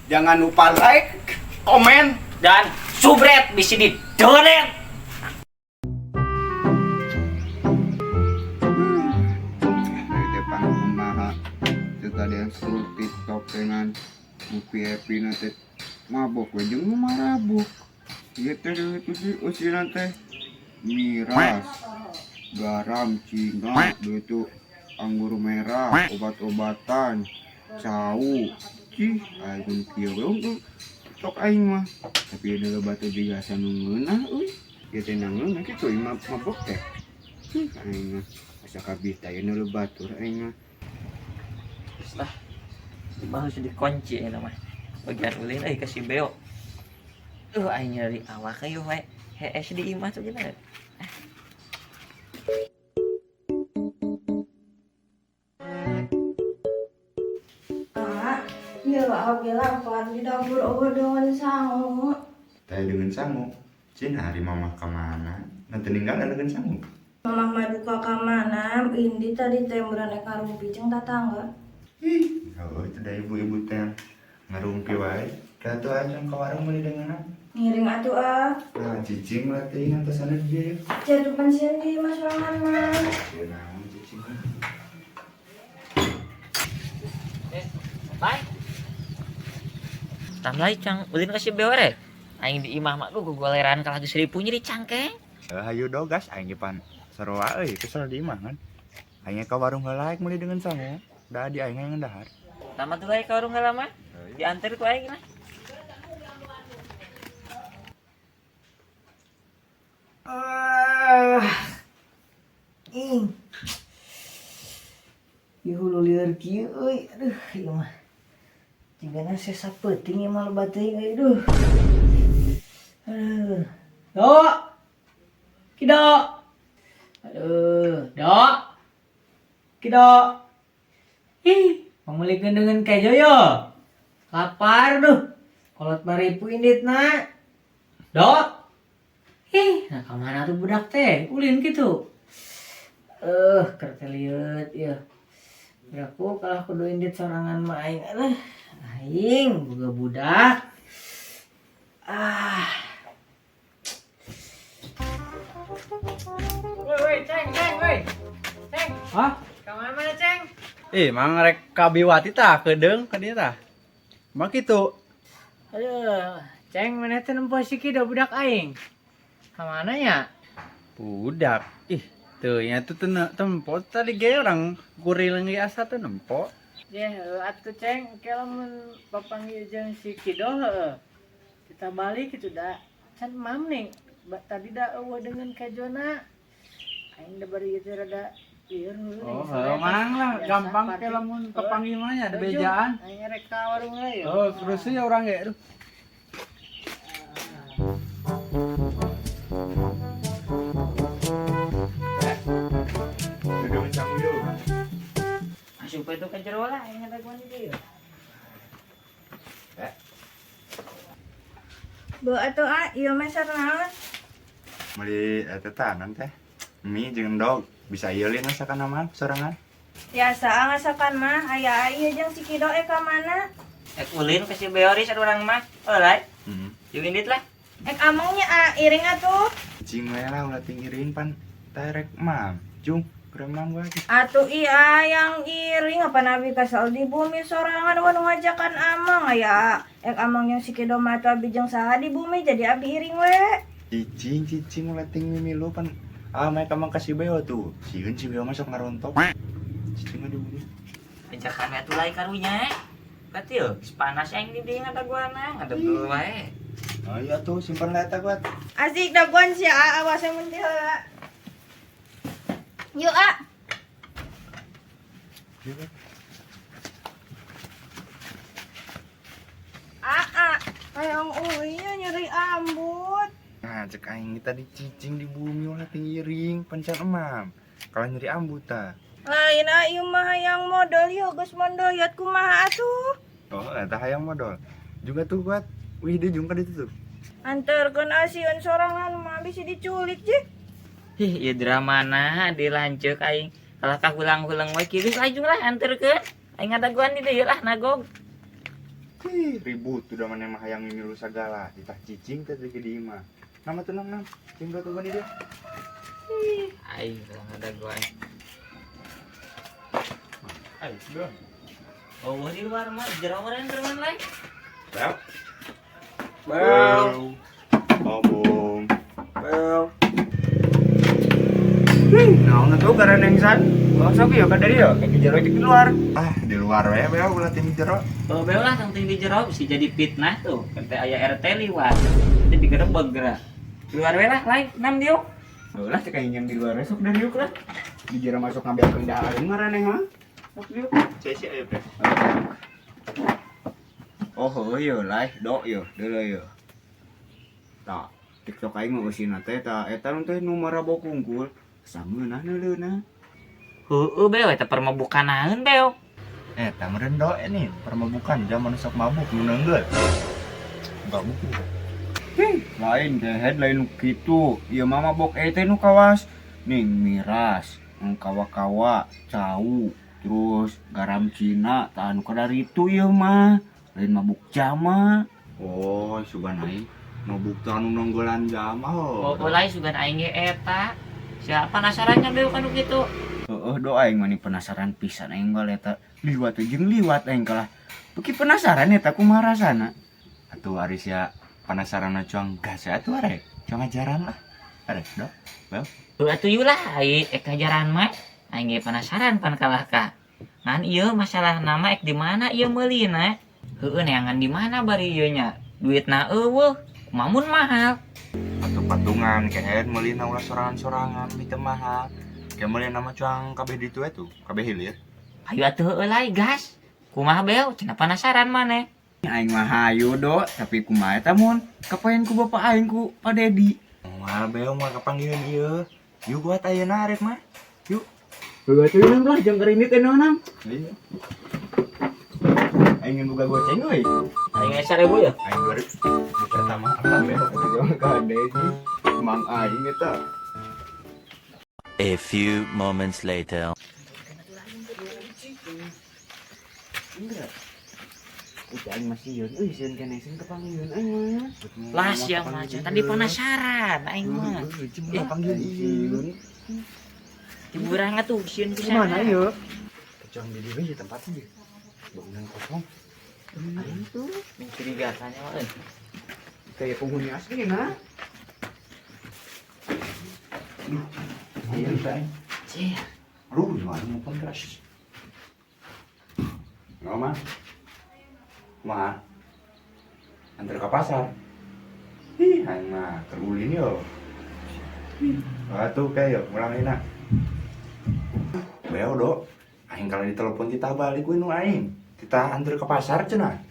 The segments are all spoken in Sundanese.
Jangan lupa like, komen, dan subscribe di sini donet. Dari depan kumaha teu tadi scroll TikTok dengan movie happy teh mabok we jeung nu marabok. Ieu teh duit usieunan teh miras, garam Cina, duit anggur merah, obat-obatan, cau. Cih, aing kieu we untung TikTok aing mah. Tapi ada batu juga nu ngeunah euy. Ieu teh nangeunah kitu ieu mah mabok teh. Cih, aing mah asa kabita ieu nu batur aing mah. Terus lah, baru sudah dikunci ya mah. Bagian ulin euy kasih beo. Aing nyari awak kayu we. Hees di imah tuh gimana? Ah, ya abi lapar di dapur eueuh dengan sangu. Teh dengan sangu. Cin hari mama kemana? Nanti ninggal dengan sangu. Mamah mah duka ka mana? Indi tadi teh meureun rek ngarumpi jeung tatangga. Ih, oh itu dah ibu-ibu teh ngarumpi wae. Katu aja ke warung beli dengan Ngiring atuh ah. Nah, cicing lah teh antasana dia. Jatuh pensiun di mas sorangan mah. Ya naon cicing. Bye. Tamlai cang ulin kasih beo re. Aing di imah mah duh goleran kalah geus ripu nyeri cangkeng. Hayu do gas aing ge pan sarua euy kesel di imah kan. Aing ke warung heula meuli dengan sangu. Da di aing yang dahar. Tama tuh lae ka warung heula mah. Diantar ku aing lah. Ah. Ing. Ieu hulu lieur kieu euy. Aduh, ieu mah. Jigana sesa peuting ieu mah loba teuing euy duh. Aduh. Dok. Kido. Aduh, Dok. Kido. Ih, pamulikeun dengan kejo yo. Lapar duh. Kolot baripu indit na. Dok. Ih, nah kemana tuh budak teh? Ulin gitu. Kerteliut ya. Aku kalah kudu indit sorangan mah aing. Aduh, aing boga budak. Ah. Woi, woi, Ceng, Ceng, woi. Ceng. Hah? Ka mana, Ceng? Ih, mang rek ka Biwati tah kedeung ka dieu tah. Mang kitu. Aduh, Ceng, mana teh nempo si Kido budak aing. Ka mana nya? Budak. Ih, teu nya tuh teu tempo tadi ge orang kuriling ge asa teu nempo. Ye, heuh atuh Ceng, ke lamun papanggih jeung si Kido heueuh. Kita balik gitu da. Can mam nih, tadi da eueuh dengan kejona. Aing da bari ieu teh rada lieur heueuh. Oh, heuh mang lah, gampang ke lamun papanggih mah nya ada bejaan. Aing rek ka warung heula yeuh. Oh, terus ya urang ge aduh. Dengan sangu yo. Asup itu ke jero lah aing ngadaguan di dieu. Beuh atuh ah, ieu meser naon? Meuli eta tanan teh. Mie jeung endog bisa ieu lin masakan mah sorangan. Biasa ah ngasakan mah aya ieu jeung si Kido ka mana? Ek ulin kasih beo ris urang mah. Euy, Heeh. jeung indit lah. Ek amangnya ah iring atuh. Cicing we lah ulah tinggirin pan terek mam. Jung, kurang wae. Atuh iya yang iring apa nabi kasal di bumi sorangan wan ngajakan amang aya ek amang yang si Kido mah atuh abi jeung saha di bumi jadi abi iring we. Cicing, cicing ulah ting mimilu pan ah mereka mang kasih beo tuh. Sieun si beo masuk ngarontok. Cicing mah di bumi. Pencakan atuh lae karunya. Berarti yo, geus panas aing di dieu ngadaguana, ngadeg wae. Oh iya tuh simpan lah eta kuat. Asik daguan sia ah, awas mun teh heula. Yuk ah. Ah, hayang uinya nyeri ambut. Nah, cek aing tadi cicing di bumi ulah tinggiring pancan emam. Kalau nyeri ambut ta. Lain ah ieu mah hayang modal ieu geus mondoyot kumaha atuh. Oh, eta hayang modal. Juga tuh kuat. Wih, dia jungka ditutup. Anterkeun asieun sorangan mah bisi diculik je. Ih, ieu dramana di lanceuk aing. Kalah kahulang-hulang wae kieu geus lajung lah anterkeun. Aing ngadaguan di dieu lah nagog. Ih, ribut udah mana mah hayang mimilu sagala. Ditah cicing teh di dieu mah. Nama tuh nam nam. Cing batu di dia. Aing lah ngadaguan. Ayo, sudah. Oh, di luar mah jero meureun teman lain. Bel. Bel. Bobong. Bel. Naon atuh garanengsan? Oh, sok ya ka dieu, ka jero di luar. Ah, di luar we bel ulah tim jero. Oh, bel lah tong di jero bisa jadi fitnah tuh. Kente aya RT liwat. Nanti digerebek geura. Di luar we lah lain nam dieu. Ulah cek aing yang di luar sok dari yuk lah. Di jero masuk ngambil kendaraan ngaraneh mah. Sok yuk. Saya sih ayo teh. Oh, heuh yo lai, do yo, deuleu yo. Tah, TikTok aing mah eusina teh tah eta nu teh nu marabok kungkul. Sameunah neuleuna. Heueuh beo eta permabukan naeun beo. Eta meureun do ini permabukan zaman sok mabuk nu neunggeul. Enggak buku. Lain kehed lain nu kitu. Ieu mah mabok teh nu kawas ning miras, nu kawa-kawa, cau, terus garam Cina, tah anu kadaritu ieu mah. Lain mabuk jama. Oh, sugan aing mabuk teh anu nonggolan jama Oh, lain sugan aing ge eta. Siapa penasarannya beo kan kitu. Heeh, do aing mah penasaran pisan aing mah eta liwat we jeung liwat aing kalah. Beuki penasaran eta kumaha rasana. Atuh ari sia penasaran cuang gas ya atuh arek. Cuang ajaran lah. Arek do. Bel. Heuh atuh ieu lah ai ek ajaran mah. Aing ge penasaran pan kalah ka. Ngan ieu masalah nama ek di mana ieu meulina. Heueuh neangan di mana bari ieu nya. Duitna eueuh, mamun mahal. Atuh patungan kehed meulina ulah sorangan-sorangan bi teu mahal. Kayak meulina mah cuang kabeh ditu we tuh, kabeh hilir. Ayo atuh heueuh lai gas. Kumaha beo cenah penasaran maneh. Aing mah hayu do, tapi kumaha eta mun kapaen ku bapak aing ku Pak Dedi. Moal beo moal kapanggihan ieu. Yuk buat ayeuna arek mah. Yuk. Heueuh atuh nang lah jeung kerinit teh nang. Iya. Aing ingin buka goceng euy. Aing ge 1000 ya. Aing 2000. Bu pertama apa beo? Jangan ka Dedi. Mang aing eta. A few moments later. Udah aing masih sieun euy sieun keneh sieun kapanggihan aing mah. Lah sia mah tadi penasaran aing mah. Cuma panggil ieu. Hiburan atuh sieun pisan. Mana ieu? Kecang di dieu tempatnya. Bangunan kosong. Itu Mencurigakannya mah euy. kayak penghuni asli nah. Iya, aing. Cie. Aduh, gimana mau kontras? Nggak mah. Mah. Antar ke pasar. Ih, aing mah terulin yo. Atuh kayak yo, mulang enak. Beo do. Aing kalau ditelepon kita balik we nu aing. Kita antar ke pasar cenah.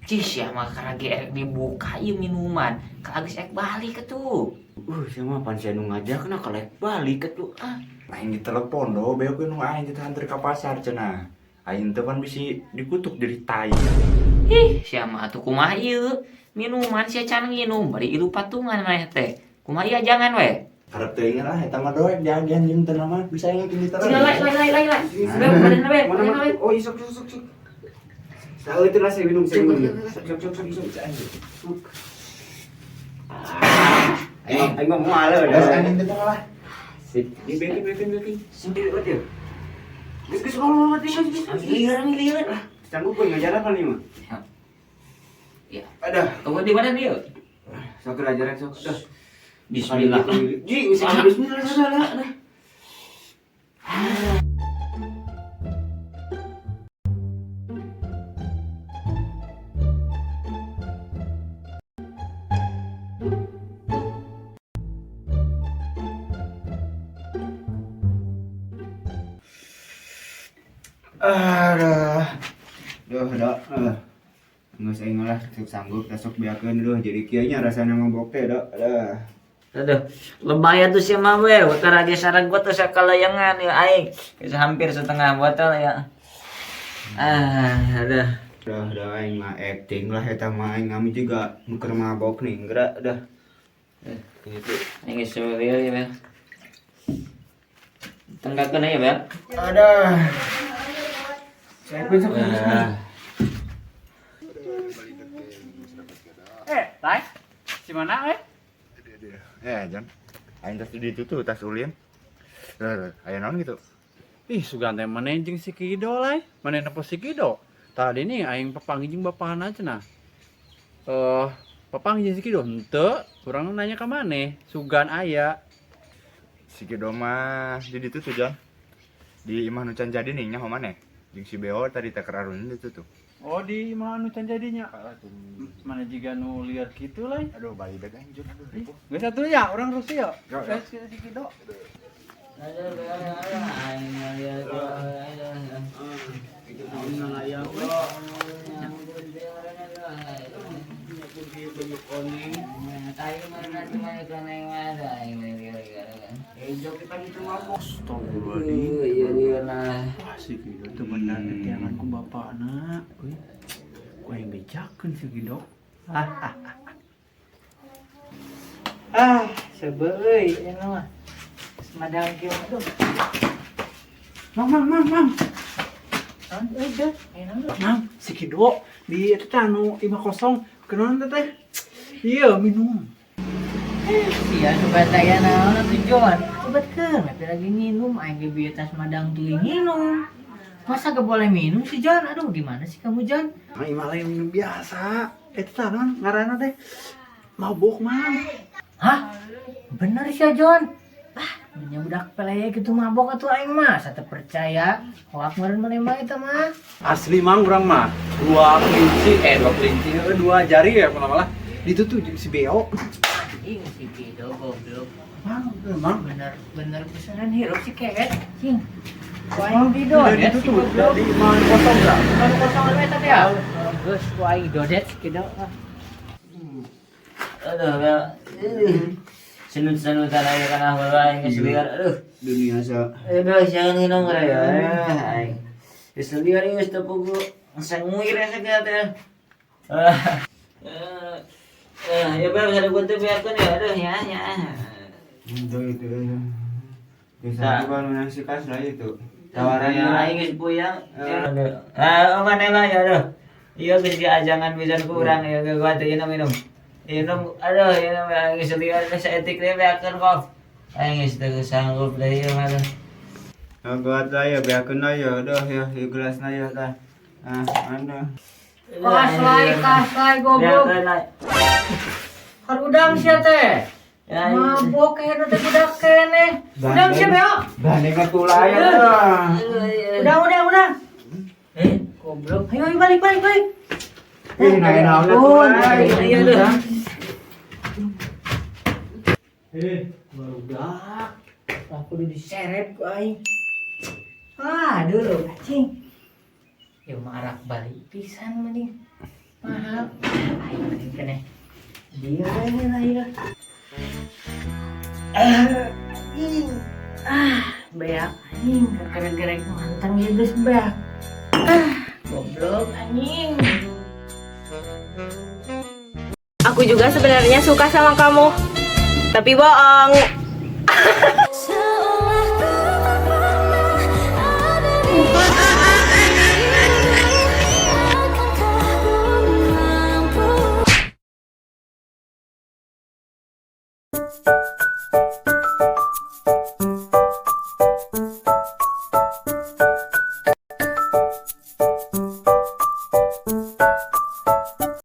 Cis ya mah karena ge erek dibuka ieu minuman. Ka geus ek balik atuh. Siapa pan sia nu ngajak na kalek balik atuh ah. Aing ditelepon do, beo we nu aing kita antar ke pasar cenah. Aing teh pan bisi dikutuk jadi tai. Ih, sia mah atuh kumaha ieu? Minuman sia can nginum, bari ilu patungan maneh teh. Kumaha ieu jangan we. Harap teuing lah eta mah doek diagian jeung teu nama bisa inget di Sini lai lai lai lai lai. Beo badan be, Mana badan mana? be. Oh, iya, sok sok sok sok. Salah itu lah saya minum, saya minum. Sok sok sok sok sok. Sok. Aing aing mah moal Gas dah. anjing teh lah. Sip. Di bekin bekin bekin. Sendiri buat ya. Geus geus ngomong mati geus geus. Lieuran lieuran. Sanggup gue ngajaran apa nih mah? Ya. Ada. Tunggu di mana dia? Sok ajaran sok. Dah. Bismillah. Ji, bisa bismillah sudah lah. Dah. Aduh. Duh, dah. Nggak saya ngalah, sok sanggup, tak sok biarkan duh. Jadi kieu nya rasana mabok teh, dah. Aduh. Aduh, lebay atuh sia mah we. Utara ge sareng gua tuh sakalayangan ya aing. Geus hampir setengah botol ya. Ah, aduh. Dah, dah aing mah acting lah eta mah aing ngami juga nu keur mabok nih, geura dah. Gitu. Aing geus lieur ya, Bel. Tenggakeun aya, Bel. Aduh. Saya pun sok. Eh, Lai. Si mana eh? Eh, Jan. Aing tas di itu tuh tas ulin. Aya naon gitu? Ih, sugan teh maneh jeung si Kido lai. Maneh nempo si Kido. Tadi nih aing papanggih jeung bapana cenah. Eh, papanggih jeung si Kido henteu, urang nanya ka maneh, sugan aya. Si Kido mah di ditu tuh, Jan. Di imah nu can jadi nih nyaho maneh. Jeung si Beo tadi teh keur arurun itu tuh. Oh, di imah anu can jadinya. Mana jiga nu liar kitu lai. Aduh, balik deh anjir, aduh ribu. Geus atuh ya, urang rusuh ya. Yo, yo. Si Kido. Aduh, aing liar. Itu naon aya bro. Astagfirullahaladzim. Iya iya nah. Wah, si Kido teu bener tetiangan ku bapana. Euy. Ku aing bejakeun si Kido. Ah, seubeuh euy ieu mah. Madang kieu aduh. Mang, mang, mang, mang. Naon euy deh, aya naon? Mang, si Kido di eta teh anu imah kosong kunaon teh teh? Iya, minum. Sia sobat aya naon atuh Jon. Sobatkeun, tapi lagi minum aing ge bieu tas madang teuing minum. Masa gak boleh minum sih Jon? Aduh, gimana sih kamu Jon? Mang, imah lain minum biasa. Eta teh naon ngaranna teh? Mabok, Mang. Hah? Bener sih Jon. Ah, nya budak peleye gitu mabok atuh aing mah, saya teu percaya. Hoak meureun maneh mah eta mah. Asli mang urang mah dua kelinci dua kelinci dua jari ya malah ditutup jeung si Beo. Anjing si Kido goblok. Mang, mang. Bener bener besaran hirup si keet. Cing. Ku aing didodet si Ditutup goblok. di imah kosong dah. Baru kosong lu eta teh ya. Geus ku aing dodet si Kido. Aduh, ya. Senut-senutan aja kana heula aing geus liar. Aduh. Dunia sa. Aduh, jangan nginong ya. Aing. Geus liar geus teu pugu. Sanguir ya segala teh. Ya bang, ada gua teh beakeun ya. Aduh, ya, ya. Itu itu. Bisa juga nasi kas lah itu. Tawarannya Ya, aing geus puyang. Ah, mana lah ya aduh. Iya geus diajangan pisan ku urang ya gua teh minum minum. Minum, aduh, minum aing geus liar geus saeutik teh beakeun kok. Aing geus teu sanggup deui mah. Gua lah ya beakeun lah ya, aduh ya, ya gelasna ya dah. Ah, anu. Kaslai, kaslai goblok. Beakeun lah. Harudang sia teh. Ya, Mabok kene teh budak keneh. Udang sia beo. Bandeng tulai ya. Udang, udang, udang. Eh, Goblok. Ayo, ayo balik, balik, balik. Ih, naik naon tulai. iya aduh. Eh, barudak. Aku udah diseret ku aing. Aduh, anjing. Ya mah arak balik pisan mending. Mahal. Aing mending keneh. Dia lah ya. Anjing. Ah, beak anjing gara-gara mantang ya geus beak. Ah, goblok anjing. Aku juga sebenarnya suka sama kamu. Tapi bohong. Bukan.